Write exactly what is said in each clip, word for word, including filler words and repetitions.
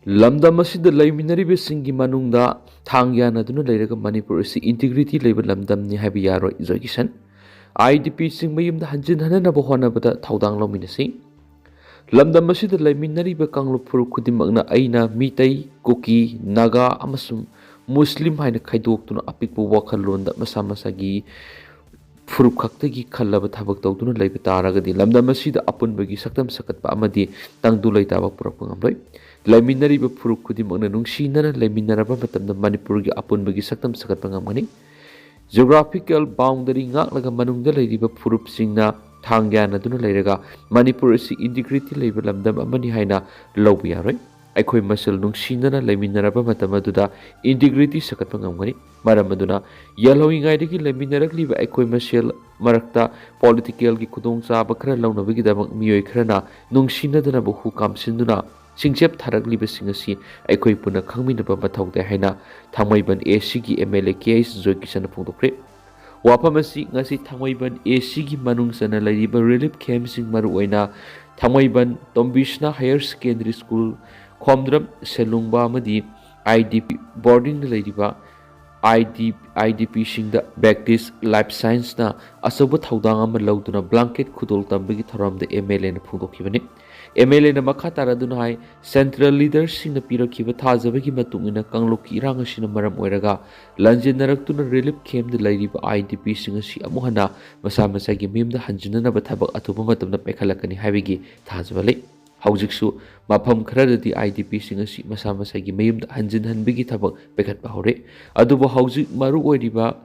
ꯂꯝꯗꯝ ꯑꯁꯤꯗ ꯂꯩꯃꯤꯟꯅꯔꯤꯕꯁꯤꯡꯒꯤ ꯃꯅꯨꯡꯗ ꯊꯥꯡ ꯌꯥꯅꯗꯨꯅ ꯂꯩꯔꯒ ꯃꯅꯤꯄꯨꯔ ꯑꯁꯤ ꯏꯟꯇꯤꯒ꯭ꯔꯤꯇꯤ ꯂꯩꯕ ꯂꯝꯗꯝꯅꯤ ꯍꯥꯏꯕ ꯌꯥꯔꯣꯏ꯫ ꯖꯣꯏ ꯀꯤꯁꯟ, ꯑꯥꯏ ꯗꯤ ꯄꯤꯁꯤꯡ ꯃꯌꯨꯝꯗ ꯍꯟꯖꯤꯟ ꯍꯟꯅꯅꯕ ꯍꯣꯠꯅꯕꯗ ꯊꯧꯗꯥꯡ ꯂꯧꯃꯤꯟꯅꯁꯤ꯫ ꯂꯝꯗꯝ ꯑꯁꯤꯗ ꯂꯩꯃꯤꯟꯅꯔꯤꯕ ꯀꯥꯡꯂꯨꯞ ꯐꯨꯔꯨꯞ ꯈꯨꯗꯤꯡꯃꯛꯅ ꯑꯩꯅ ꯃꯤꯇꯩ, ꯀꯨꯀꯤ, ꯅꯥꯒꯥ ꯑꯃꯁꯨꯡ ꯃꯨꯁꯂꯤꯝ ꯍꯥꯏꯅ ꯈꯥꯏꯗꯣꯛꯇꯨꯅ ꯑꯄꯤꯛꯄ ꯋꯥꯈꯜꯂꯣꯟꯗ ꯃꯁꯥ ꯃꯁꯥꯒꯤ ꯐꯨꯔꯨꯞ ꯈꯛꯇꯒꯤ ꯈꯜꯂꯕ ꯊꯕꯛ ꯇꯧꯗꯨꯅ ꯂꯩꯕ ꯇꯥꯔꯒꯗꯤ ꯂꯝꯗꯝ ꯑꯁꯤꯗ ꯑꯄꯨꯟꯕꯒꯤ ꯁꯛꯇꯝ ꯁꯥꯒꯠꯄ ꯑꯃꯗꯤ ꯇꯪꯗꯨ ꯂꯩꯇꯥꯕ ꯄꯨꯔꯛꯄ ꯉꯝꯂꯣꯏ꯫ ꯂꯩꯃꯤꯟꯅꯔꯤꯕ ꯐꯨꯔꯨꯞ ꯈꯨꯗꯤꯡꯃꯛꯅ ꯅꯨꯡꯁꯤꯅꯅ ꯂꯩꯃꯤꯟꯅꯔꯕ ꯃꯇꯝꯗ ꯃꯅꯤꯄꯨꯔꯒꯤ ꯑꯄꯨꯟꯕꯒꯤ ꯁꯛꯇꯝ ꯁꯥꯒꯠꯄ ꯉꯝꯒꯅꯤ꯫ Geographical boundary ꯉꯥꯛꯂꯒ ꯃꯅꯨꯡꯗ ꯂꯩꯔꯤꯕ ꯐꯨꯔꯨꯞꯁꯤꯡꯅ ꯊꯥꯡ ꯌꯥꯅꯗꯨꯅ ꯂꯩꯔꯒ ꯃꯅꯤꯄꯨꯔ ꯑꯁꯤ ꯏꯟꯇꯤꯒ꯭ꯔꯤꯇꯤ ꯂꯩꯕ ꯂꯝꯗꯝ ꯑꯃꯅꯤ ꯍꯥꯏꯅ ꯂꯧꯕ ꯌꯥꯔꯣꯏ꯫ ꯑꯩꯈꯣꯏ ꯃꯁꯦꯜ ꯅꯨꯡꯁꯤꯅꯅ ꯂꯩꯃꯤꯟꯅꯔꯕ ꯃꯇꯝ ꯑꯗꯨꯗ ꯏꯟꯇꯤꯒ꯭ꯔꯤꯇꯤ ꯁꯥꯒꯠꯄ ꯉꯝꯒꯅꯤ꯫ ꯃꯔꯝ ꯑꯗꯨꯅ ꯌꯦꯜꯍꯧꯔꯤꯉꯩꯗꯒꯤ ꯂꯩꯃꯤꯟꯅꯔꯛꯂꯤꯕ ꯑꯩꯈꯣꯏ ꯃꯁꯦꯜ ꯃꯔꯛꯇ ꯄꯣꯂꯤꯇꯤꯀꯦꯜꯒꯤ ꯈꯨꯗꯣꯡꯆꯥꯕ ꯈꯔ ꯂꯧꯅꯕꯒꯤꯗꯃꯛ ꯃꯤꯑꯣꯏ ꯈꯔꯅ ꯅꯨꯡꯁꯤꯅꯗꯅꯕ ꯍꯨ ꯀꯥꯝꯁꯤꯟꯗꯨꯅ ꯁꯤꯡꯆꯦꯞ ꯊꯥꯔꯛꯂꯤꯕꯁꯤꯡ ꯑꯁꯤ ꯑꯩꯈꯣꯏ ꯄꯨꯟꯅ ꯈꯪꯃꯤꯟꯅꯕ ꯃꯊꯧ ꯇꯥꯏ ꯍꯥꯏꯅ ꯊꯥꯡꯃꯩꯕꯟ ꯑꯦ ꯁꯤꯒꯤ M L A K H ꯖꯣꯏꯀꯤꯁꯟꯅ ꯐꯣꯡꯗꯣꯛꯈ꯭ꯔꯦ꯫ ꯋꯥꯐꯝ ꯑꯁꯤ ꯉꯁꯤ ꯊꯥꯡꯃꯩꯕꯟ ꯑꯦ ꯁꯤꯒꯤ ꯃꯅꯨꯡ ꯆꯟꯅ ꯂꯩꯔꯤꯕ ꯔꯤꯂꯤꯐ ꯀꯦꯝꯞꯁꯤꯡ, ꯃꯔꯨꯑꯣꯏꯅ ꯊꯥꯡꯃꯩꯕꯟ ꯇꯣꯝꯕꯤꯁꯅꯥ ꯍꯥꯌꯔ ꯁꯦꯀꯦꯟꯗꯔꯤ ꯁ꯭ꯀꯨꯜ, ꯈꯣꯝꯗ꯭ꯔꯝ ꯁꯦꯂꯨꯡꯕ ꯑꯃꯗꯤ ꯑꯥꯏ ꯗꯤ ꯄꯤ ꯕꯣꯔꯗꯤꯡꯗ ꯂꯩꯔꯤꯕ I D, I D ꯄꯤꯁꯤꯡꯗ ꯕꯦꯛꯇꯤꯁ life ꯁꯥꯏꯟꯁꯅ ꯑꯆꯧꯕ ꯊꯧꯗꯥꯡ ꯑꯃ ꯂꯧꯗꯨꯅ ꯕ꯭ꯂꯥꯡꯀꯦꯠ ꯈꯨꯗꯣꯜ ꯇꯝꯕꯒꯤ ꯊꯧꯔꯝꯗ ꯑꯦꯝ ꯑꯦꯜ ꯑꯦꯅ ꯐꯣꯡꯗꯣꯛꯈꯤꯕꯅꯤ꯫ ꯑꯦꯝ ꯑꯦꯜ ꯑꯦꯅ ꯃꯈꯥ ꯇꯥꯔꯗꯨꯅ ꯍꯥꯏ, ꯁꯦꯟꯇ꯭ꯔꯦꯜ ꯂꯤꯗꯔꯁꯤꯡꯅ ꯄꯤꯔꯛꯈꯤꯕ ꯊꯥꯖꯕꯒꯤ ꯃꯇꯨꯡ ꯏꯟꯅ ꯀꯥꯡꯂꯨꯞꯀꯤ ꯏꯔꯥꯡ ꯑꯁꯤꯅ ꯃꯔꯝ ꯑꯣꯏꯔꯒ ꯂꯟꯖꯦꯟꯅꯔꯛꯇꯨꯅ ꯔꯤꯂꯤꯐ ꯀꯦꯝꯞꯇ ꯂꯩꯔꯤꯕ ꯑꯥꯏ ꯗꯤ ꯄꯤꯁꯤꯡ ꯑꯁꯤ ꯑꯃꯨꯛ ꯍꯟꯅ ꯃꯁꯥ ꯃꯁꯥꯒꯤ ꯃꯌꯨꯝꯗ ꯍꯟꯖꯤꯟꯅꯅꯕ ꯊꯕꯛ ꯑꯊꯨꯕ ꯃꯇꯝꯗ ꯄꯥꯏꯈꯠꯂꯛꯀꯅꯤ ꯍꯥꯏꯕꯒꯤ ꯊꯥꯖꯕ ꯂꯩ꯫ ꯍꯧꯖꯤꯛꯁꯨ ꯃꯐꯝ ꯈꯔꯗꯗꯤ ꯑꯥꯏ ꯗꯤ ꯄꯤꯁꯤꯡ ꯑꯁꯤ ꯃꯁꯥ ꯃꯁꯥꯒꯤ ꯃꯌꯨꯝꯗ ꯍꯟꯖꯤꯟꯍꯟꯕꯒꯤ ꯊꯕꯛ ꯄꯥꯏꯈꯠꯄ ꯍꯧꯔꯦ꯫ ꯑꯗꯨꯕꯨ ꯍꯧꯖꯤꯛ ꯃꯔꯨ ꯑꯣꯏꯔꯤꯕ,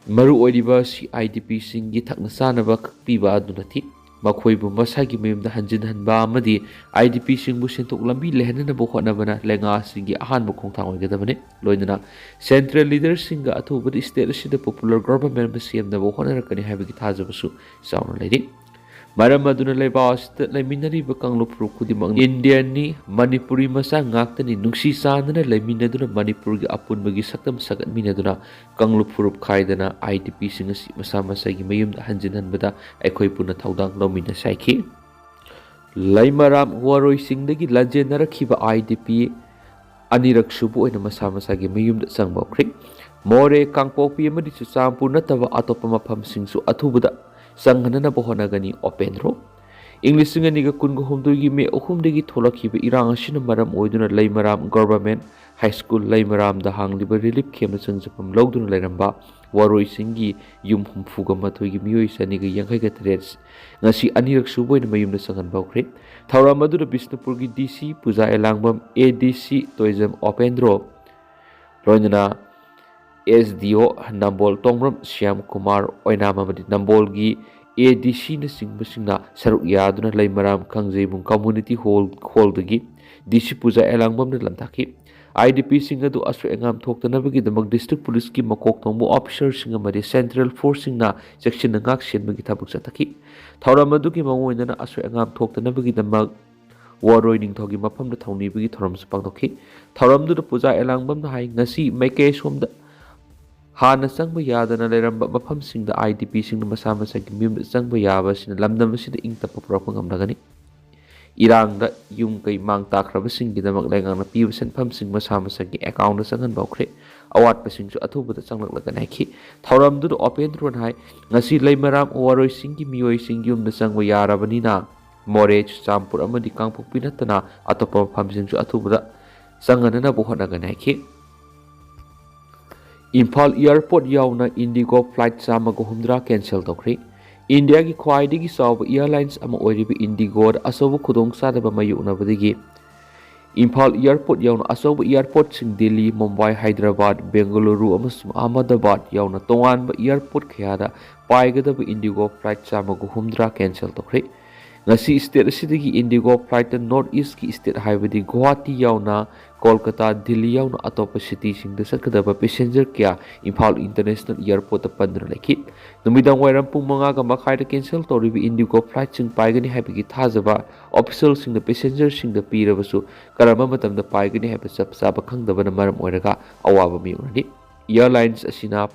ꯃꯔꯨ ꯑꯣꯏꯔꯤꯕ ꯑꯁꯤ ꯑꯥꯏ ꯗꯤ ꯄꯤꯁꯤꯡꯒꯤ ꯊꯛꯅ ꯆꯥꯅꯕ ꯈꯛ ꯄꯤꯕ ꯑꯗꯨ ꯅꯠꯇꯦ꯫ ꯃꯈꯣꯏꯕꯨ ꯃꯁꯥꯒꯤ ꯃꯌꯨꯝꯗ ꯍꯟꯖꯤꯟꯍꯟꯕ ꯑꯃꯗꯤ ꯑꯥꯏ ꯗꯤ ꯄꯤꯁꯤꯡꯕꯨ ꯁꯦꯟꯊꯣꯛ ꯂꯝꯕꯤ ꯂꯩꯍꯟꯅꯅꯕ ꯍꯣꯠꯅꯕꯅ ꯂꯩꯉꯥꯛ ꯑꯁꯤꯒꯤ ꯑꯍꯥꯟꯕ ꯈꯣꯡꯊꯥꯡ ꯑꯣꯏꯒꯗꯕꯅꯤ꯫ ꯂꯣꯏꯅꯅ ꯁꯦꯟꯇ꯭ꯔꯦꯜ ꯂꯤꯗꯔꯁꯤꯡꯒ ꯑꯊꯨꯕꯗ ꯁ꯭ꯇꯦꯠ ꯑꯁꯤꯗ ꯄꯣꯄꯨꯂꯔ ꯒꯣꯚꯔꯟꯃꯦꯟꯠ ꯑꯃ ꯁꯦꯝꯅꯕ ꯍꯣꯠꯅꯔꯛꯀꯅꯤ ꯍꯥꯏꯕꯒꯤ ꯊꯥꯖꯕꯁꯨ ꯆꯥꯎꯅ ꯂꯩꯔꯤ꯫ ꯃꯔꯝ ꯑꯗꯨꯅ ꯂꯩꯕꯥꯛ ꯑꯁꯤꯗ ꯂꯩꯃꯤꯟꯅꯔꯤꯕ ꯀꯥꯡꯂꯨꯞ ꯐꯨꯔꯨꯞ ꯈꯨꯗꯤꯡꯃꯛ ꯏꯟꯗꯤꯌꯟꯅꯤ, ꯃꯅꯤꯄꯨꯔꯤ ꯃꯆꯥ ꯉꯥꯛꯇꯅꯤ, ꯅꯨꯡꯁꯤ ꯆꯥꯟꯅꯅ ꯂꯩꯃꯤꯟꯅꯗꯨꯅ ꯃꯅꯤꯄꯨꯔꯒꯤ ꯑꯄꯨꯟꯕꯒꯤ ꯁꯛꯇꯝ ꯁꯥꯒꯠꯃꯤꯟꯅꯗꯨꯅ ꯀꯥꯡꯂꯨꯞ ꯐꯨꯔꯨꯞ ꯈꯥꯏꯗꯅ ꯑꯥꯏ ꯗꯤ ꯄꯤꯁꯤꯡ ꯑꯁꯤ ꯃꯁꯥ ꯃꯁꯥꯒꯤ ꯃꯌꯨꯝꯗ ꯍꯟꯖꯤꯟꯍꯟꯕꯗ ꯑꯩꯈꯣꯏ ꯄꯨꯟꯅ ꯊꯧꯗꯥꯡ ꯂꯧꯃꯤꯟꯅꯁꯤ ꯍꯥꯏꯈꯤ꯫ ꯂꯩꯃꯔꯥꯝ ꯋꯥꯔꯣꯏꯁꯤꯡꯗꯒꯤ ꯂꯥꯟꯖꯦꯟꯅꯔꯛꯈꯤꯕ ꯑꯥꯏ ꯗꯤ ꯄꯤ ꯑꯅꯤꯔꯛ ꯁꯨꯕ ꯑꯣꯏꯅ ꯃꯁꯥ ꯃꯁꯥꯒꯤ ꯃꯌꯨꯝꯗ ꯆꯪꯕ ꯍꯧꯈ꯭ꯔꯦ꯫ ꯃꯣꯔꯦ, ꯀꯥꯡꯄꯣꯛꯄꯤ ꯑꯃꯗꯤ ꯆꯨꯔꯆꯥꯟꯄꯨꯔ ꯅꯠꯇꯕ ꯑꯇꯣꯞꯄ ꯃꯐꯝꯁꯤꯡꯁꯨ ꯑꯊꯨꯕꯗ ꯆꯪꯍꯟꯅꯅꯕ ꯍꯣꯠꯅꯒꯅꯤ, ꯑꯣꯄꯦꯟꯗ꯭ꯔꯣ꯫ ꯏꯪ ꯂꯤꯁꯤꯡ ꯑꯅꯤꯒ ꯀꯨꯟꯒ ꯍꯨꯝꯗꯣꯏꯒꯤ ꯃꯦ ꯑꯍꯨꯝꯗꯒꯤ ꯊꯣꯛꯂꯛꯈꯤꯕ ꯏꯔꯥꯡ ꯑꯁꯤꯅ ꯃꯔꯝ ꯑꯣꯏꯗꯨꯅ ꯂꯩꯃꯔꯥꯝ ꯒꯣꯚꯔꯟꯃꯦꯟꯠ ꯍꯥꯏ ꯁ꯭ꯀꯨꯜ ꯂꯩꯃꯔꯥꯝꯗ ꯍꯥꯡꯂꯤꯕ ꯔꯤꯂꯤꯐ ꯀꯦꯝꯞꯇ ꯆꯪꯖꯐꯝ ꯂꯧꯗꯨꯅ ꯂꯩꯔꯝꯕ ꯋꯥꯔꯣꯏꯁꯤꯡꯒꯤ ꯌꯨꯝ ꯍꯨꯝꯐꯨꯒ ꯃꯥꯊꯣꯏꯒꯤ ꯃꯤꯑꯣꯏ ꯆꯅꯤꯒ ꯌꯥꯡꯈꯩꯒ ꯇꯔꯦꯠ ꯉꯁꯤ ꯑꯅꯤꯔꯛ ꯁꯨꯕ ꯑꯣꯏꯅ ꯃꯌꯨꯝꯗ ꯆꯪꯍꯟꯕ ꯍꯧꯈ꯭ꯔꯦ꯫ ꯊꯧꯔꯝ ꯑꯗꯨꯗ ꯕꯤꯁꯅꯨꯄꯨꯔꯒꯤ ꯗꯤ ꯁꯤ ꯄꯨꯖꯥ ꯑꯦꯂꯥꯡꯕꯝ, ꯑꯦ ꯗꯤ ꯁꯤ ꯇꯣꯏꯖꯝ ꯑꯣꯄꯦꯟꯗ꯭ꯔꯣ, ꯂꯣꯏꯅꯅ ꯑꯦꯁ ꯗꯤ ꯑꯣ ꯅꯝꯕꯣꯜ ꯇꯣꯡꯕ꯭ꯔꯝ ꯁ꯭ꯌꯥꯝ ꯀꯨꯃꯥꯔ ꯑꯣꯏꯅꯥꯝ ꯑꯃꯗꯤ ꯅꯝꯕꯣꯜꯒꯤ ꯑꯦ ꯗꯤ ꯁꯤꯅꯆꯤꯡꯕꯁꯤꯡꯅ ꯁꯔꯨꯛ ꯌꯥꯗꯨꯅ ꯂꯩꯃꯔꯥꯝ ꯀꯥꯡꯖꯩꯕꯨꯡ ꯀꯝꯃ꯭ꯌꯨꯅꯤꯇꯤ ꯍꯣꯜ, ꯍꯣꯜꯗꯒꯤ ꯗꯤ ꯁꯤ ꯄꯨꯖꯥ ꯑꯦꯂꯥꯡꯕꯝꯅ ꯂꯝꯇꯥꯛꯈꯤ꯫ ꯑꯥꯏ ꯗꯤ ꯄꯤꯁꯤꯡ ꯑꯗꯨ ꯑꯁꯣꯏ ꯑꯉꯥꯝ ꯊꯣꯛꯇꯅꯕꯒꯤꯗꯃꯛ ꯗꯤꯁꯇ꯭ꯔꯤꯛ ꯄꯨꯂꯤꯁꯀꯤ ꯃꯀꯣꯛ ꯊꯣꯡꯕ ꯑꯣꯐꯤꯁꯔꯁꯤꯡ ꯑꯃꯗꯤ ꯁꯦꯟꯇ꯭ꯔꯦꯜ ꯐꯣꯔꯁꯁꯤꯡꯅ ꯆꯦꯛꯁꯤꯟꯅ ꯉꯥꯛ ꯁꯦꯟꯕꯒꯤ ꯊꯕꯛ ꯆꯠꯊꯈꯤ꯫ ꯊꯧꯔꯝ ꯑꯗꯨꯒꯤ ꯃꯑꯣꯡ ꯑꯣꯏꯅꯅ ꯑꯁꯣꯏ ꯑꯉꯥꯝ ꯊꯣꯛꯇꯅꯕꯒꯤꯗꯃꯛ ꯋꯥꯔꯣꯏ ꯅꯤꯡꯊꯧꯒꯤ ꯃꯐꯝꯗ ꯊꯧꯅꯤꯕꯒꯤ ꯊꯧꯔꯝꯁꯨ ꯄꯥꯡꯊꯣꯛꯈꯤ꯫ ꯊꯧꯔꯝꯗꯨꯗ ꯄꯨꯖꯥ ꯑꯦꯂꯥꯡꯕꯝꯅ ꯍꯥꯏ, ꯉꯁꯤ ꯃꯥꯏꯀꯩ ꯑꯁꯣꯝꯗ ꯍꯥꯟꯅ ꯆꯪꯕ ꯌꯥꯗꯅ ꯂꯩꯔꯝꯕ ꯃꯐꯝꯁꯤꯡꯗ ꯑꯥꯏ ꯗꯤ ꯄꯤꯁꯤꯡꯅ ꯃꯁꯥ ꯃꯁꯥꯒꯤ ꯃꯌꯨꯝꯗ ꯆꯪꯕ ꯌꯥꯕ ꯑꯁꯤꯅ ꯂꯝꯗꯝ ꯑꯁꯤꯗ ꯏꯪ ꯇꯞꯄ ꯄꯨꯔꯛꯄ ꯉꯝꯂꯒꯅꯤ꯫ ꯏꯔꯥꯡꯗ ꯌꯨꯝ ꯀꯩ ꯃꯥꯡ ꯇꯥꯛꯈ꯭ꯔꯕꯁꯤꯡꯒꯤꯗꯃꯛ ꯂꯩꯉꯥꯛꯅ ꯄꯤꯕ ꯁꯦꯟꯐꯝꯁꯤꯡ ꯃꯁꯥ ꯃꯁꯥꯒꯤ ꯑꯦꯀꯥꯎꯟꯗ ꯆꯪꯍꯟꯕ ꯍꯧꯈ꯭ꯔꯦ꯫ ꯑꯋꯥꯠꯄꯁꯤꯡꯁꯨ ꯑꯊꯨꯕꯗ ꯆꯪꯂꯛꯂꯒꯅꯤ ꯍꯥꯏꯈꯤ꯫ ꯊꯧꯔꯝꯗꯨꯗ ꯑꯣꯄꯦꯟꯗ꯭ꯔꯣꯅ ꯍꯥꯏ, ꯉꯁꯤ ꯂꯩꯃꯔꯥꯝ ꯋꯥꯔꯣꯏꯁꯤꯡꯒꯤ ꯃꯤꯑꯣꯏꯁꯤꯡ ꯌꯨꯝꯗ ꯆꯪꯕ ꯌꯥꯔꯕꯅꯤꯅ ꯃꯣꯔꯦ, ꯆꯨꯔꯆꯥꯟꯄꯨꯔ ꯑꯃꯗꯤ ꯀꯥꯡꯄꯣꯛꯄꯤ ꯅꯠꯇꯅ ꯑꯇꯣꯞꯄ ꯃꯐꯝꯁꯤꯡꯁꯨ ꯑꯊꯨꯕꯗ ꯆꯪꯍꯟꯅꯅꯕ ꯍꯣꯠꯅꯒꯅꯤ ꯍꯥꯏꯈꯤ꯫ ꯏꯝꯐꯥꯜ ꯑꯦꯌꯔꯄꯣꯔꯠ ꯌꯥꯎꯅ ꯏꯟꯗꯤꯒꯣ ꯐ꯭ꯂꯥꯏꯠ ꯆꯥꯝꯃꯒ ꯍꯨꯝꯗ꯭ꯔꯥ ꯀꯦꯟꯁꯦꯜ ꯇꯧꯈ꯭ꯔꯦ꯫ ꯏꯟꯗꯤꯌꯥꯒꯤ ꯈ꯭ꯋꯥꯏꯗꯒꯤ ꯆꯥꯎꯕ ꯑꯦꯌꯔꯂꯥꯏꯟꯁ ꯑꯃ ꯑꯣꯏꯔꯤꯕ ꯏꯟꯗꯤꯒꯣꯗ ꯑꯆꯧꯕ ꯈꯨꯗꯣꯡꯆꯥꯗꯕ ꯃꯥꯌꯣꯛꯅꯕꯗꯒꯤ ꯏꯝꯐꯥꯜ ꯑꯦꯌꯔꯄꯣꯔꯠ ꯌꯥꯎꯅ ꯑꯆꯧꯕ ꯑꯦꯌꯔꯄꯣꯔꯠꯁꯤꯡ ꯗꯤꯜꯂꯤ, ꯃꯨꯝꯕꯥꯏ, ꯍꯥꯏꯗ꯭ꯔꯕꯥꯗ, ꯕꯦꯡꯒꯂꯨꯔꯨ ꯑꯃꯁꯨꯡ ꯑꯍꯃꯗꯕꯥꯗ ꯌꯥꯎꯅ ꯇꯣꯉꯥꯟꯕ ꯑꯦꯌꯔꯄꯣꯔꯠ ꯀꯌꯥꯗ ꯄꯥꯏꯒꯗꯕ ꯏꯟꯗꯤꯒꯣ ꯐ꯭ꯂꯥꯏꯠ ꯆꯥꯝꯃꯒ ꯍꯨꯝꯗ꯭ꯔꯥ ꯀꯦꯟꯁꯦꯜ ꯇꯧꯈ꯭ꯔꯦ꯫ ꯉꯁꯤ ꯁ꯭ꯇꯦꯠ ꯑꯁꯤꯗꯒꯤ ꯏꯟꯗꯤꯒꯣ ꯐ꯭ꯂꯥꯏꯠꯇ ꯅꯣꯔꯠ ꯏꯁ꯭ꯠꯀꯤ ꯁ꯭ꯇꯦꯠ ꯍꯥꯏꯕꯗꯤ ꯒꯨꯋꯥꯍꯥꯇꯤ ꯌꯥꯎꯅ ꯀꯣꯜꯀꯇꯥ, ꯗꯤꯜꯂꯤ ꯌꯥꯎꯅ ꯑꯇꯣꯞꯄ ꯁꯤꯇꯤꯁꯤꯡꯗ ꯆꯠꯀꯗꯕ ꯄꯦꯁꯦꯟꯖꯔ ꯀꯌꯥ ꯏꯝꯐꯥꯜ ꯏꯟꯇꯔꯅꯦꯁꯅꯦꯜ ꯑꯦꯌꯔꯄꯣꯔꯠꯇ ꯄꯟꯗꯨꯅ ꯂꯩꯈꯤ꯫ ꯅꯨꯃꯤꯗꯥꯡ ꯋꯥꯏꯔꯝ ꯄꯨꯡ ꯃꯉꯥꯒ ꯃꯈꯥꯏꯗ ꯀꯦꯟꯁꯦꯜ ꯇꯧꯔꯤꯕ ꯏꯟꯗꯤꯒꯣ ꯐ꯭ꯂꯥꯏꯠꯁꯤꯡ ꯄꯥꯏꯒꯅꯤ ꯍꯥꯏꯕꯒꯤ ꯊꯥꯖꯕ ꯑꯣꯐꯤꯁꯤꯌꯦꯜꯁꯤꯡꯅ ꯄꯦꯁꯦꯟꯖꯔꯁꯤꯡꯗ ꯄꯤꯔꯕꯁꯨ ꯀꯔꯝꯕ ꯃꯇꯝꯗ ꯄꯥꯏꯒꯅꯤ ꯍꯥꯏꯕ ꯆꯞ ꯆꯥꯕ ꯈꯪꯗꯕꯅ ꯃꯔꯝ ꯑꯣꯏꯔꯒ ꯑꯋꯥꯕ ꯃꯥꯌꯣꯛꯅꯔꯤ꯫ ꯑꯦꯌꯔꯂꯥꯏꯟꯁ ꯑꯁꯤꯅ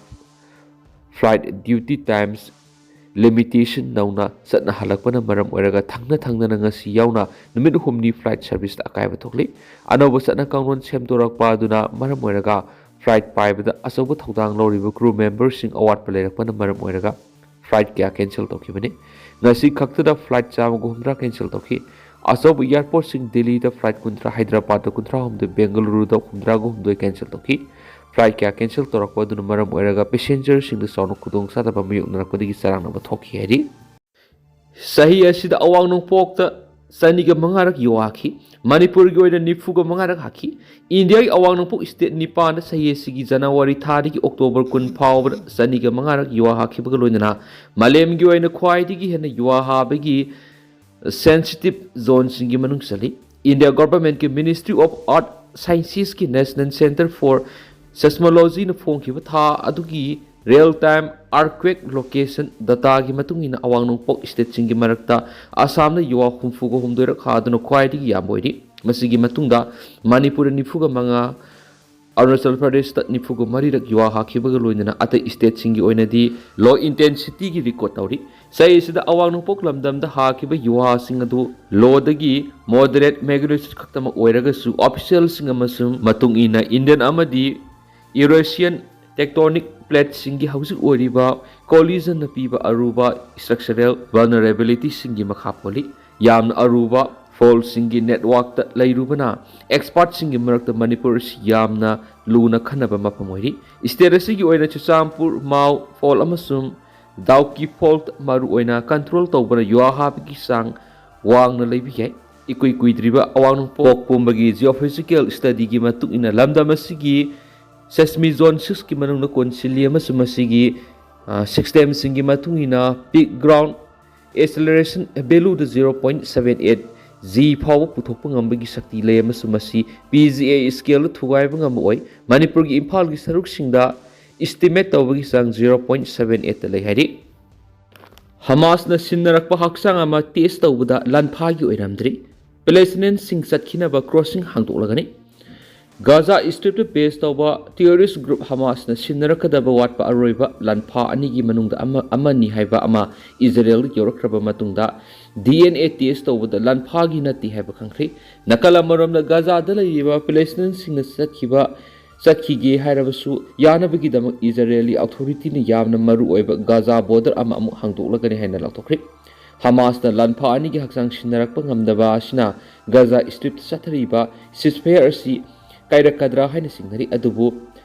ꯐ꯭ꯂꯥꯏꯠ ꯗ꯭ꯌꯨꯇꯤ ꯇꯥꯏꯝꯁ ꯂꯤꯃꯤꯇꯦꯁꯟ ꯅꯧꯅ ꯆꯠꯅꯍꯜꯂꯛꯄꯅ ꯃꯔꯝ ꯑꯣꯏꯔꯒ ꯊꯪꯅ ꯊꯪꯅꯅ ꯉꯁꯤ ꯌꯥꯎꯅ ꯅꯨꯃꯤꯠ ꯍꯨꯝꯅꯤ ꯐ꯭ꯂꯥꯏꯠ ꯁꯔꯚꯤꯁꯇ ꯑꯀꯥꯏꯕ ꯊꯣꯛꯂꯤ꯫ ꯑꯅꯧꯕ ꯆꯠꯅ ꯀꯥꯡꯂꯣꯟ ꯁꯦꯝꯗꯣꯔꯛꯄ ꯑꯗꯨꯅ ꯃꯔꯝ ꯑꯣꯏꯔꯒ ꯐ꯭ꯂꯥꯏꯠ ꯄꯥꯏꯕꯗ ꯑꯆꯧꯕ ꯊꯧꯗꯥꯡ ꯂꯧꯔꯤꯕ ꯀ꯭ꯔꯨ ꯃꯦꯝꯕꯔꯁꯤꯡ ꯑꯋꯥꯠꯄ ꯂꯩꯔꯛꯄꯅ ꯃꯔꯝ ꯑꯣꯏꯔꯒ ꯐ꯭ꯂꯥꯏꯠ ꯀꯌꯥ ꯀꯦꯟꯁꯦꯜ ꯇꯧꯈꯤꯕꯅꯤ꯫ ꯉꯁꯤ ꯈꯛꯇꯗ ꯐ꯭ꯂꯥꯏꯠ ꯆꯥꯝꯃꯒ ꯍꯨꯝꯗ꯭ꯔꯥ ꯀꯦꯟꯁꯦꯜ ꯇꯧꯈꯤ꯫ ꯑꯆꯧꯕ ꯏꯌꯥꯔꯄꯣꯔꯠꯁꯤꯡ ꯗꯤꯜꯂꯤꯗ ꯐ꯭ꯂꯥꯏꯠ ꯀꯨꯟꯊ꯭ꯔꯥ, ꯍꯥꯏꯗ꯭ꯔꯕꯥꯗꯇ ꯀꯨꯟꯊ꯭ꯔꯥ ꯍꯨꯝꯗꯣꯏ, ꯕꯦꯡꯒꯂꯨꯔꯨꯗ ꯍꯨꯝꯗ꯭ꯔꯥꯒ ꯍꯨꯝꯗꯣꯏ ꯀꯦꯟꯁꯦꯜ ꯇꯧꯈꯤ꯫ ꯐ꯭ꯂꯥꯏꯠ ꯀꯌꯥ ꯀꯦꯟꯁꯦꯜ ꯇꯧꯔꯛꯄ ꯑꯗꯨꯅ ꯃꯔꯝ ꯑꯣꯏꯔꯒ ꯄꯦꯁꯦꯟꯖꯔꯁꯤꯡꯗ ꯆꯥꯎꯅ ꯈꯨꯗꯣꯡꯆꯥꯗꯕ ꯃꯥꯌꯣꯛꯅꯔꯛꯄꯗꯒꯤ ꯆꯔꯥꯡꯅꯕ ꯊꯣꯛꯈꯤ ꯍꯥꯏꯔꯤ꯫ ꯆꯍꯤ ꯑꯁꯤꯗ ꯑꯋꯥꯡ ꯅꯣꯡꯄꯣꯛꯇ ꯆꯅꯤꯒ ꯃꯉꯥꯔꯛ ꯌꯨꯍꯥ ꯍꯥꯈꯤ꯫ ꯃꯅꯤꯄꯨꯔꯒꯤ ꯑꯣꯏꯅ ꯅꯤꯐꯨꯒ ꯃꯉꯥꯔꯛ ꯍꯥꯈꯤ꯫ ꯏꯟꯗꯤꯌꯥꯒꯤ ꯑꯋꯥꯡ ꯅꯣꯡꯄꯣꯛ ꯁ꯭ꯇꯦꯠ ꯅꯤꯄꯥꯟꯗ ꯆꯍꯤ ꯑꯁꯤꯒꯤ ꯖꯅꯋꯥꯔꯤ ꯊꯥꯗꯒꯤ ꯑꯣꯛꯇꯣꯕꯔ ꯀꯨꯟ ꯐꯥꯎꯕꯗ ꯆꯅꯤꯒ ꯃꯉꯥꯔꯛ ꯌꯨꯍꯥ ꯍꯥꯈꯤꯕꯒ ꯂꯣꯏꯅꯅ ꯃꯥꯂꯦꯝꯒꯤ ꯑꯣꯏꯅ ꯈ꯭ꯋꯥꯏꯗꯒꯤ ꯍꯦꯟꯅ ꯌꯨꯍꯥ ꯍꯥꯕꯒꯤ ꯁꯦꯟꯁꯤꯇꯤꯞ ꯖꯣꯟꯁꯤꯡꯒꯤ ꯃꯅꯨꯡ ꯆꯜꯂꯤ꯫ ꯏꯟꯗꯤꯌꯥ ꯒꯣꯚꯔꯟꯃꯦꯟꯠꯀꯤ Ministry of Earth Sciences ꯀꯤ National Centre for Seismology ꯅ ꯐꯣꯡꯈꯤꯕ ꯊꯥ ꯑꯗꯨꯒꯤ ꯔꯤꯌꯦꯜ ꯇꯥꯏꯝ ꯑꯥꯔꯊꯀ꯭ꯋꯦꯛ ꯂꯣꯀꯦꯁꯟ ꯗꯇꯥꯒꯤ ꯃꯇꯨꯡ ꯏꯟꯅ ꯑꯋꯥꯡ ꯅꯣꯡꯄꯣꯛ ꯁ꯭ꯇꯦꯠꯁꯤꯡꯒꯤ ꯃꯔꯛꯇ ꯑꯁꯥꯝꯅ ꯌꯨꯍꯥ ꯍꯨꯝꯐꯨꯒ ꯍꯨꯝꯗꯣꯏꯔꯛ ꯍꯥꯗꯨꯅ ꯈ꯭ꯋꯥꯏꯗꯒꯤ ꯌꯥꯝꯕ ꯑꯣꯏꯔꯤ꯫ ꯃꯁꯤꯒꯤ ꯃꯇꯨꯡꯗ ꯃꯅꯤꯄꯨꯔꯗ ꯅꯤꯐꯨꯒ ꯃꯉꯥ, ꯑꯔꯨꯅꯥꯆꯜ ꯄ꯭ꯔꯗꯦꯁꯇ ꯅꯤꯐꯨꯒ ꯃꯔꯤꯔꯛ ꯌꯨꯍꯥ ꯍꯥꯈꯤꯕꯒ ꯂꯣꯏꯅꯅ ꯑꯇꯩ ꯁ꯭ꯇꯦꯠꯁꯤꯡꯒꯤ ꯑꯣꯏꯅꯗꯤ ꯂꯣ ꯏꯟꯇꯦꯟꯁꯤꯇꯤꯒꯤ ꯔꯦꯀꯣꯔꯗ ꯇꯧꯔꯤ꯫ ꯆꯍꯤ ꯑꯁꯤꯗ ꯑꯋꯥꯡ ꯅꯣꯡꯄꯣꯛ ꯂꯝꯗꯝꯗ ꯍꯥꯈꯤꯕ ꯌꯨꯍꯥꯁꯤꯡ ꯑꯗꯨ ꯂꯣꯗꯒꯤ ꯃꯣꯗꯔꯦꯠ ꯃꯦꯒꯅꯤꯇ꯭ꯌꯨꯗ ꯈꯛꯇꯃꯛ ꯑꯣꯏꯔꯒꯁꯨ, ꯑꯣꯐꯤꯁꯤꯌꯦꯜꯁꯤꯡ ꯑꯃꯁꯨꯡ ꯃꯇꯨꯡ ꯏꯟꯅ ꯏꯟꯗꯤꯌꯟ ꯑꯃꯗꯤ ꯌꯨꯔꯦꯁꯤꯌꯟ ꯇꯦꯛꯇꯣꯅꯤꯛ ꯄ꯭ꯂꯦꯠꯁꯤꯡꯒꯤ ꯍꯧꯖꯤꯛ ꯑꯣꯏꯔꯤꯕ ꯀꯣꯂꯤꯖꯟꯅ ꯄꯤꯕ ꯑꯔꯨꯕ ꯁ꯭ꯇ꯭ꯔꯛꯆꯔꯦꯜ ꯚꯜꯅꯔꯦꯕꯤꯂꯤꯇꯤꯁꯤꯡꯒꯤ ꯃꯈꯥ ꯄꯣꯜꯂꯤ꯫ ꯌꯥꯝꯅ ꯑꯔꯨꯕ ꯐꯣꯜꯁꯤꯡꯒꯤ ꯅꯦꯠꯋꯥꯔꯛꯇ ꯂꯩꯔꯨꯕꯅ ꯑꯦꯛꯁꯄꯔꯠꯁꯤꯡꯒꯤ ꯃꯔꯛꯇ ꯃꯅꯤꯄꯨꯔ ꯑꯁꯤ ꯌꯥꯝꯅ ꯂꯨꯅ ꯈꯟꯅꯕ ꯃꯐꯝ ꯑꯣꯏꯔꯤ꯫ ꯁ꯭ꯇꯦꯠ ꯑꯁꯤꯒꯤ ꯑꯣꯏꯅ ꯆꯨꯔꯆꯥꯟꯄꯨꯔ, ꯃꯥꯎ ꯐꯣꯜ ꯑꯃꯁꯨꯡ ꯗꯥꯎꯀꯤ ꯐꯣꯜ ꯃꯔꯨꯑꯣꯏꯅ ꯀꯟꯇ꯭ꯔꯣꯜ ꯇꯧꯕꯅ ꯌꯨꯍꯥ ꯍꯥꯕꯒꯤ ꯆꯥꯡ ꯋꯥꯡꯅ ꯂꯩꯕ ꯌꯥꯏ꯫ ꯏꯀꯨꯏ ꯀꯨꯏꯗ꯭ꯔꯤꯕ ꯑꯋꯥꯡ ꯅꯣꯡꯄꯣꯛ ꯄꯨꯝꯕꯒꯤ ꯖꯤꯑꯣꯐꯤꯖꯤꯀꯦꯜ ꯁ꯭ꯇꯗꯤꯒꯤ ꯃꯇꯨꯡ ꯏꯟꯅ ꯂꯝꯗꯝ ꯑꯁꯤꯒꯤ ꯁꯦꯁꯃꯤꯖꯣꯟ ꯁꯤꯛꯁꯀꯤ ꯃꯅꯨꯡꯗ ꯀꯣꯟꯁꯤꯜꯂꯤ ꯑꯃꯁꯨꯡ ꯃꯁꯤꯒꯤ, ꯑ, ꯁꯤꯁꯇꯦꯝꯁꯤꯡꯒꯤ ꯃꯇꯨꯡ ꯏꯟꯅ ꯄꯤꯛ ground ꯑꯦꯁꯦꯂꯔꯦꯁꯟ ꯚꯦꯂꯨꯗ zero point seven eight G ꯐꯥꯎꯕ ꯄꯨꯊꯣꯛꯄ ꯉꯝꯕꯒꯤ ꯁꯛꯇꯤ ꯂꯩ ꯑꯃꯁꯨꯡ ꯃꯁꯤ P G A ꯁ꯭ꯀꯦꯜꯗ ꯊꯨꯒꯥꯏꯕ ꯉꯝꯕ ꯑꯣꯏ꯫ ꯃꯅꯤꯄꯨꯔꯒꯤ ꯏꯝꯐꯥꯜꯒꯤ ꯁꯔꯨꯛꯁꯤꯡꯗ ꯏꯁꯇꯤꯃꯦꯠ ꯇꯧꯕꯒꯤ ꯆꯥꯡ zero point seven eight ꯂꯩ ꯍꯥꯏꯔꯤ꯫ ꯍꯃꯥꯁꯅ ꯁꯤꯟꯅꯔꯛꯄ ꯍꯛꯆꯥꯡ ꯑꯃ ꯇꯦꯁ ꯇꯧꯕꯗ ꯂꯥꯟꯐꯥꯒꯤ ꯑꯣꯏꯔꯝꯗ꯭ꯔꯤ꯫ ꯄꯦꯂꯦꯁꯇꯤꯅꯤꯌꯟꯁꯤꯡ ꯆꯠꯈꯤꯅꯕ ꯀ꯭ꯔꯣꯁꯤꯡ ꯍꯥꯡꯗꯣꯛꯂꯒꯅꯤ꯫ ꯒꯥꯖꯥ ꯏꯁꯇ꯭ꯔꯤꯞꯇ ꯕꯦꯁ ꯇꯧꯕ ꯇꯦꯔꯣꯔꯤꯁ ꯒ꯭ꯔꯨꯞ ꯍꯃꯥꯁꯅ ꯁꯤꯟꯅꯔꯛꯀꯗꯕ ꯋꯥꯠꯄ ꯑꯔꯣꯏꯕ ꯂꯥꯟꯐꯥ ꯑꯅꯤꯒꯤ ꯃꯅꯨꯡꯗ ꯑꯃ, ꯑꯃꯅꯤ ꯍꯥꯏꯕ ꯑꯃ ꯏꯖꯔꯦꯜꯗ ꯌꯧꯔꯛꯈ꯭ꯔꯕ ꯃꯇꯨꯡꯗ, ꯗꯤ ꯑꯦꯟ ꯑꯦ ꯇꯦꯁ ꯇꯧꯕꯗ ꯂꯥꯟꯐꯥꯒꯤ ꯅꯠꯇꯦ ꯍꯥꯏꯕ ꯈꯪꯈ꯭ꯔꯦ꯫ ꯅꯥꯀꯜ ꯑꯃꯔꯣꯝꯗ, ꯒꯥꯖꯥꯗ ꯂꯩꯔꯤꯕ ꯄꯦꯂꯦꯁꯇꯤꯅꯤꯌꯟꯁꯤꯡꯅ ꯆꯠꯈꯤꯕ, ꯆꯠꯈꯤꯒꯦ ꯍꯥꯏꯔꯕꯁꯨ, ꯌꯥꯅꯕꯒꯤꯗꯃꯛ ꯏꯖꯔꯦꯜꯒꯤ ꯑꯣꯊꯣꯔꯤꯇꯤꯅ ꯌꯥꯝꯅ ꯃꯔꯨ ꯑꯣꯏꯕ ꯒꯥꯖꯥ ꯕꯣꯔꯗꯔ ꯑꯃ ꯑꯃꯨꯛ ꯍꯥꯡꯗꯣꯛꯂꯒꯅꯤ ꯍꯥꯏꯅ ꯂꯥꯎꯊꯣꯛꯈ꯭ꯔꯦ꯫ ꯍꯃꯥꯁꯅ ꯂꯥꯟꯐꯥ ꯑꯅꯤꯒꯤ ꯍꯛꯆꯥꯡ ꯁꯤꯟꯅꯔꯛꯄ ꯉꯝꯗꯕ ꯑꯁꯤꯅ ꯒꯥꯖꯥ ꯏꯁꯇ꯭ꯔꯤꯞꯇ ꯆꯠꯊꯔꯤꯕ ꯁꯤꯁꯐꯦꯌꯔ ꯑꯁꯤ ꯀꯥꯏꯔꯛꯀꯗ꯭ꯔꯥ ꯍꯥꯏꯅ ꯆꯤꯡꯅꯔꯤ꯫ ꯑꯗꯨꯕꯨ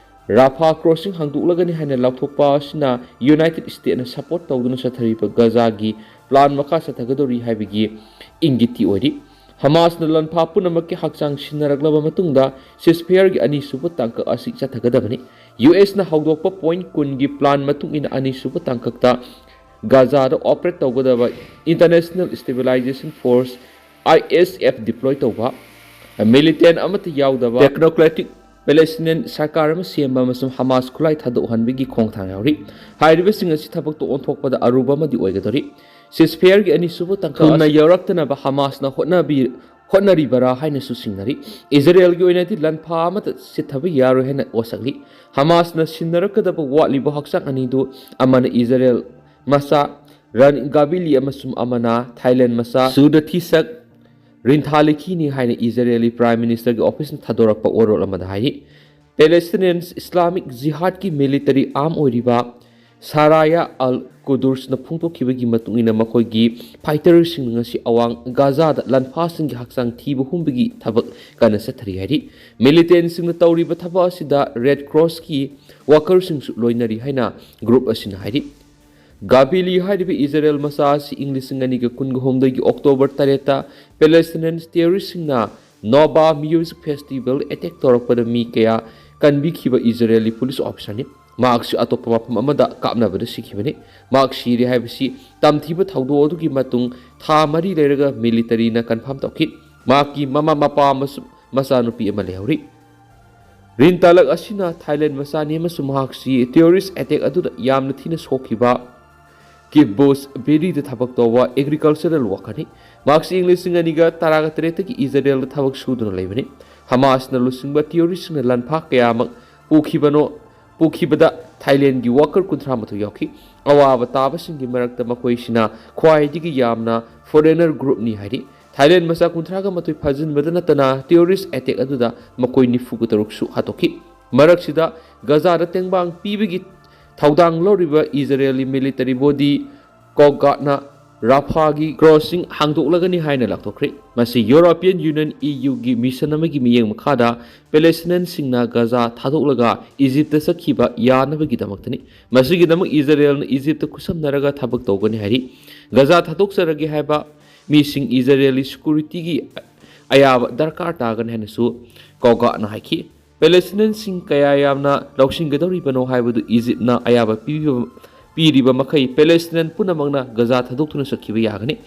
ꯔꯥꯐꯥ ꯀ꯭ꯔꯣꯁꯤꯡ ꯍꯥꯡꯗꯣꯛꯂꯒꯅꯤ ꯍꯥꯏꯅ ꯂꯥꯎꯊꯣꯛꯄ ꯑꯁꯤꯅ ꯌꯨꯅꯥꯏꯇꯦꯗ ꯁ꯭ꯇꯦꯠꯅ ꯁꯄꯣꯔꯠ ꯇꯧꯗꯨꯅ ꯆꯠꯊꯔꯤꯕ ꯒꯥꯖꯥꯒꯤ ꯄ꯭ꯂꯥꯟ ꯃꯈꯥ ꯆꯠꯊꯒꯗꯧꯔꯤ ꯍꯥꯏꯕꯒꯤ ꯏꯪꯒꯤꯠꯇꯤ ꯑꯣꯏꯔꯤ꯫ ꯍꯃꯥꯁꯅ ꯂꯥꯟꯐꯥ ꯄꯨꯝꯅꯃꯛꯀꯤ ꯍꯛꯆꯥꯡ ꯁꯤꯟꯅꯔꯛꯂꯕ ꯃꯇꯨꯡꯗ ꯁꯤꯁꯐꯦꯌꯔꯒꯤ ꯑꯅꯤꯁꯨꯕ ꯇꯥꯡꯀꯛ ꯑꯁꯤ ꯆꯠꯊꯒꯗꯕꯅꯤ꯫ ꯌꯨ ꯑꯦꯁꯅ ꯍꯧꯗꯣꯛꯄ ꯄꯣꯏꯟꯠ ꯀꯨꯟꯒꯤ ꯄ꯭ꯂꯥꯟ ꯃꯇꯨꯡ ꯏꯟꯅ ꯑꯅꯤꯁꯨꯕ ꯇꯥꯡꯀꯛꯇ ꯒꯥꯖꯥꯗ ꯑꯣꯄꯔꯦꯠ ꯇꯧꯒꯗꯕ ꯏꯟꯇꯔꯅꯦꯁꯅꯦꯜ ꯁ꯭ꯇꯦꯕꯤꯂꯥꯏꯖꯦꯁꯟ ꯐꯣꯔꯁ, ꯑꯥꯏ ꯑꯦꯁ ꯑꯦꯐ, ꯗꯤꯄ꯭ꯂꯣꯏ ꯇꯧꯕ, ꯃꯤꯂꯤꯇꯦꯟ ꯑꯃꯠꯇ ꯌꯥꯎꯗꯕ ꯇꯦꯛꯅꯣꯀ꯭ꯔꯦꯇꯤꯛ ꯄꯦꯂꯦꯁꯇꯤꯅꯤꯌꯟ ꯁꯔꯀꯥꯔ ꯑꯃ ꯁꯦꯝꯕ ꯑꯃꯁꯨꯡ ꯍꯃꯥꯁ ꯈꯨꯠꯂꯥꯏ ꯊꯥꯗꯣꯛꯍꯟꯕꯒꯤ ꯈꯣꯡꯊꯥꯡ ꯌꯥꯎꯔꯤ꯫ ꯍꯥꯏꯔꯤꯕꯁꯤꯡ ꯑꯁꯤ ꯊꯕꯛꯇ ꯑꯣꯟꯊꯣꯛꯄꯗ ꯑꯔꯨꯕ ꯑꯃꯗꯤ ꯑꯣꯏꯒꯗꯧꯔꯤ꯫ ꯁꯤꯁꯐꯦꯌꯔꯒꯤ ꯑꯅꯤꯁꯨꯕ ꯇꯥꯡꯀꯛ ꯊꯨꯅ ꯌꯧꯔꯛꯇꯅꯕ ꯍꯃꯥꯁꯅ ꯍꯣꯠꯅꯕꯤ-, ꯍꯣꯠꯅꯔꯤꯕꯔꯥ ꯍꯥꯏꯅꯁꯨ ꯆꯤꯡꯅꯔꯤ꯫ ꯏꯖꯔꯦꯜꯒꯤ ꯑꯣꯏꯅꯗꯤ ꯂꯥꯟꯐꯥ ꯑꯃꯠꯇ ꯆꯤꯠꯊꯕ ꯌꯥꯔꯣꯏ ꯍꯥꯏꯅ ꯋꯥꯁꯛꯂꯤ꯫ ꯍꯃꯥꯁꯅ ꯁꯤꯟꯅꯔꯛꯀꯗꯕ ꯋꯥꯠꯂꯤꯕ ꯍꯛꯆꯥꯡ ꯑꯅꯤꯗꯨ ꯑꯃꯅ ꯏꯖꯔꯦꯜ ꯃꯆꯥ ꯔꯥꯅꯤ ꯒꯥꯕꯤꯂꯤ ꯑꯃꯁꯨꯡ ꯑꯃꯅ ꯊꯥꯏꯂꯦꯟ ꯃꯆꯥ ꯁꯨꯗꯊꯤꯁꯛ ꯔꯤꯟꯊꯥꯂꯤꯈꯤꯅꯤ ꯍꯥꯏꯅ ꯏꯖꯔꯦꯜꯒꯤ ꯄ꯭ꯔꯥꯏꯝ ꯃꯤꯅꯤꯁꯇꯔꯒꯤ ꯑꯣꯐꯤꯁꯅ ꯊꯥꯗꯣꯔꯛꯄ ꯋꯥꯔꯣꯜ ꯑꯃꯗ ꯍꯥꯏꯔꯤ꯫ ꯄꯦꯂꯦꯁꯇꯤꯅꯤꯌꯟꯁ ꯏꯁꯂꯥꯃꯤꯛ ꯖꯤꯍꯥꯗꯀꯤ ꯃꯤꯂꯤꯇꯔꯤ ꯑꯥꯔꯝ ꯑꯣꯏꯔꯤꯕ ꯁꯥꯔꯥꯌꯥ ꯑꯜ ꯀꯨꯗꯨꯔꯁꯅ ꯐꯣꯡꯗꯣꯛꯈꯤꯕ ꯃꯇꯨꯡ ꯏꯟꯅ, ꯃꯈꯣꯏꯒꯤ ꯐꯥꯏꯇꯔꯁꯤꯡꯅ ꯉꯁꯤ ꯑꯋꯥꯡ ꯒꯥꯖꯥꯗ ꯂꯥꯟꯐꯥꯁꯤꯡꯒꯤ ꯍꯛꯆꯥꯡ ꯊꯤꯕ ꯍꯨꯝꯕꯒꯤ ꯊꯕꯛ ꯀꯟꯅ ꯆꯠꯊꯔꯤ ꯍꯥꯏꯔꯤ꯫ ꯃꯤꯂꯤꯇꯦꯟꯁꯤꯡꯅ ꯇꯧꯔꯤꯕ ꯊꯕꯛ ꯑꯁꯤꯗ ꯔꯦꯗ ꯀ꯭ꯔꯣꯁꯀꯤ ꯋꯥꯀꯔꯁꯤꯡꯁꯨ ꯂꯣꯏꯅꯔꯤ ꯍꯥꯏꯅ ꯒ꯭ꯔꯨꯞ ꯑꯁꯤꯅ ꯍꯥꯏꯔꯤ꯫ ꯒꯥꯕꯤꯂꯤ ꯍꯥꯏꯔꯤꯕ ꯏꯖꯔꯦꯜ ꯃꯆꯥ ꯑꯁꯤ ꯏꯪ ꯂꯤꯁꯤꯡ ꯑꯅꯤꯒ ꯀꯨꯟꯒ ꯍꯨꯝꯗꯣꯏꯒꯤ ꯑꯣꯛꯇꯣꯕꯔ ꯇꯔꯦꯠꯇ ꯄꯦꯂꯦꯁꯇꯤꯅꯤꯌꯟ ꯇꯦꯔꯣꯔꯤꯁꯁꯤꯡꯅ ꯅꯣꯕꯥ ꯃ꯭ꯌꯨꯖꯤꯛ ꯐꯦꯁꯇꯤꯚꯦꯜ ꯑꯦꯇꯦꯛ ꯇꯧꯔꯛꯄꯗ ꯃꯤ ꯀꯌꯥ ꯀꯟꯕꯤꯈꯤꯕ ꯏꯖꯔꯦꯜꯒꯤ ꯄꯨꯂꯤꯁ ꯑꯣꯐꯤꯁꯥꯔꯅꯤ꯫ ꯃꯍꯥꯛꯁꯨ ꯑꯇꯣꯞꯄ ꯃꯐꯝ ꯑꯃꯗ ꯀꯥꯞꯅꯕꯗ ꯁꯤꯈꯤꯕꯅꯤ꯫ ꯃꯍꯥꯛ ꯁꯤꯔꯦ ꯍꯥꯏꯕꯁꯤ ꯇꯝꯊꯤꯕ ꯊꯧꯗꯣꯛ ꯑꯗꯨꯒꯤ ꯃꯇꯨꯡ ꯊꯥ ꯃꯔꯤ ꯂꯩꯔꯒ ꯃꯤꯂꯤꯇꯔꯤꯅ ꯀꯟꯐꯥꯔꯝ ꯇꯧꯈꯤ꯫ ꯃꯍꯥꯛꯀꯤ ꯃꯃꯥ ꯃꯄꯥ ꯑꯃꯁꯨꯡ ꯃꯆꯥꯅꯨꯄꯤ ꯑꯃ ꯂꯩꯍꯧꯔꯤ꯫ ꯔꯤꯟ ꯇꯥꯂꯛ ꯑꯁꯤꯅ ꯊꯥꯏꯂꯦꯟ ꯃꯆꯥꯅꯤ ꯑꯃꯁꯨꯡ ꯃꯍꯥꯛꯁꯤ ꯇꯦꯔꯣꯔꯤꯁ ꯑꯦꯇꯦꯛ ꯑꯗꯨꯗ ꯌꯥꯝꯅ ꯊꯤꯅ ꯁꯣꯛꯈꯤꯕ ꯀꯤꯕꯣꯁ ꯕꯦꯔꯤꯗ ꯊꯕꯛ ꯇꯧꯕ ꯑꯦꯒ꯭ꯔꯤꯀꯜꯆꯔꯦꯜ ꯋꯥꯀꯔꯅꯤ꯫ ꯃꯍꯥꯛꯁꯤ ꯏꯪ ꯂꯤꯁꯤꯡ ꯑꯅꯤꯒ ꯇꯔꯥꯒ ꯇꯔꯦꯠꯇꯒꯤ ꯏꯖꯔꯦꯜꯗ ꯊꯕꯛ ꯁꯨꯗꯨꯅ ꯂꯩꯕꯅꯤ꯫ ꯍꯃꯥꯁꯅ ꯂꯨꯆꯤꯡꯕ ꯇꯤꯑꯣꯔꯤꯁꯁꯤꯡꯅ ꯂꯥꯟꯐꯥ ꯀꯌꯥꯃꯛ ꯄꯨꯈꯤꯕꯅꯣ ꯄꯨꯈꯤꯕꯗ ꯊꯥꯏꯂꯦꯟꯒꯤ ꯋꯥꯀꯔ ꯀꯨꯟꯊ꯭ꯔꯥ ꯃꯥꯊꯣꯏ ꯌꯥꯎꯈꯤ꯫ ꯑꯋꯥꯕ ꯇꯥꯕꯁꯤꯡꯒꯤ ꯃꯔꯛꯇ ꯃꯈꯣꯏꯁꯤꯅ ꯈ꯭ꯋꯥꯏꯗꯒꯤ ꯌꯥꯝꯅ ꯐꯣꯔꯦꯅꯔ ꯒ꯭ꯔꯨꯞꯅꯤ ꯍꯥꯏꯔꯤ꯫ ꯊꯥꯏꯂꯦꯟ ꯃꯆꯥ ꯀꯨꯟꯊ꯭ꯔꯥꯒ ꯃꯥꯊꯣꯏ ꯐꯥꯖꯤꯟꯕꯗ ꯅꯠꯇꯅ ꯇꯤꯑꯣꯔꯤꯁ ꯑꯦꯇꯦꯛ ꯑꯗꯨꯗ ꯃꯈꯣꯏ ꯅꯤꯐꯨꯒ ꯇꯔꯨꯛꯁꯨ ꯍꯥꯠꯇꯣꯛꯈꯤ꯫ ꯃꯔꯛꯁꯤꯗ ꯒꯖꯥꯗ ꯇꯦꯡꯕꯥꯡ ꯄꯤꯕꯒꯤ ꯊꯧꯗꯥꯡ ꯂꯧꯔꯤꯕ ꯏꯖꯔꯦꯜꯒꯤ ꯃꯤꯂꯤꯇꯔꯤ ꯕꯣꯗꯤ ꯀꯣꯒꯥꯠꯅ ꯔꯥꯐꯥꯒꯤ ꯀ꯭ꯔꯣꯁꯤꯡ ꯍꯥꯡꯗꯣꯛꯂꯒꯅꯤ ꯍꯥꯏꯅ ꯂꯥꯎꯊꯣꯛꯈ꯭ꯔꯦ꯫ ꯃꯁꯤ ꯌꯨꯔꯣꯄꯤꯌꯟ ꯌꯨꯅꯤꯌꯟ ꯏ ꯌꯨꯒꯤ ꯃꯤꯁꯟ ꯑꯃꯒꯤ ꯃꯤꯠꯌꯦꯡ ꯃꯈꯥꯗ ꯄꯦꯂꯦꯁꯇꯤꯅꯤꯌꯟꯁꯤꯡꯅ ꯒꯖꯥ ꯊꯥꯗꯣꯛꯂꯒ ꯏꯖꯤꯞꯇ ꯆꯠꯈꯤꯕ ꯌꯥꯅꯕꯒꯤꯗꯃꯛꯇꯅꯤ꯫ ꯃꯁꯤꯒꯤꯗꯃꯛ ꯏꯖꯔꯦꯜꯅ ꯏꯖꯤꯞꯇ ꯈꯨꯠꯁꯝꯅꯔꯒ ꯊꯕꯛ ꯇꯧꯒꯅꯤ ꯍꯥꯏꯔꯤ꯫ ꯒꯖꯥ ꯊꯥꯗꯣꯛꯆꯔꯒꯦ ꯍꯥꯏꯕ ꯃꯤꯁꯤꯡ ꯏꯖꯔꯦꯜꯒꯤ ꯁꯦꯀ꯭ꯌꯨꯔꯤꯇꯤꯒꯤ ꯑꯌꯥꯕ ꯗꯔꯀꯥꯔ ꯇꯥꯒꯅꯤ ꯍꯥꯏꯅꯁꯨ ꯀꯣꯒꯥꯠꯅ ꯍꯥꯏꯈꯤ꯫ ꯄꯦꯂꯦꯁꯇꯤꯅꯤꯌꯟꯁꯤꯡ ꯀꯌꯥ ꯌꯥꯝꯅ ꯂꯧꯁꯤꯟꯒꯗꯧꯔꯤꯕꯅꯣ ꯍꯥꯏꯕꯗꯨ ꯏꯖꯤꯞꯅ ꯑꯌꯥꯕ ꯄꯤꯕꯤꯕ ꯄꯤꯔꯤꯕ ꯃꯈꯩ ꯄꯦꯂꯦꯁꯇꯤꯅꯤꯌꯟ ꯄꯨꯝꯅꯃꯛꯅ ꯒꯖꯥ ꯊꯥꯗꯣꯛꯇꯨꯅ ꯆꯠꯈꯤꯕ ꯌꯥꯒꯅꯤ꯫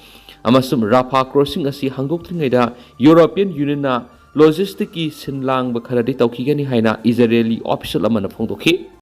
ꯑꯃꯁꯨꯡ ꯔꯥꯐꯥ ꯀ꯭ꯔꯣꯁꯤꯡ ꯑꯁꯤ ꯍꯥꯡꯗꯣꯛꯇ꯭ꯔꯤꯉꯩꯗ ꯌꯨꯔꯣꯄꯤꯌꯟ ꯌꯨꯅꯤꯌꯟꯅ ꯂꯣꯖꯤꯁꯇꯤꯛꯀꯤ ꯁꯤꯟ ꯂꯥꯡꯕ ꯈꯔꯗꯤ ꯇꯧꯈꯤꯒꯅꯤ ꯍꯥꯏꯅ ꯏꯖꯔꯦꯂꯤ ꯑꯣꯐꯤꯁꯤꯌꯦꯜ ꯑꯃꯅ ꯐꯣꯡꯗꯣꯛꯈꯤ꯫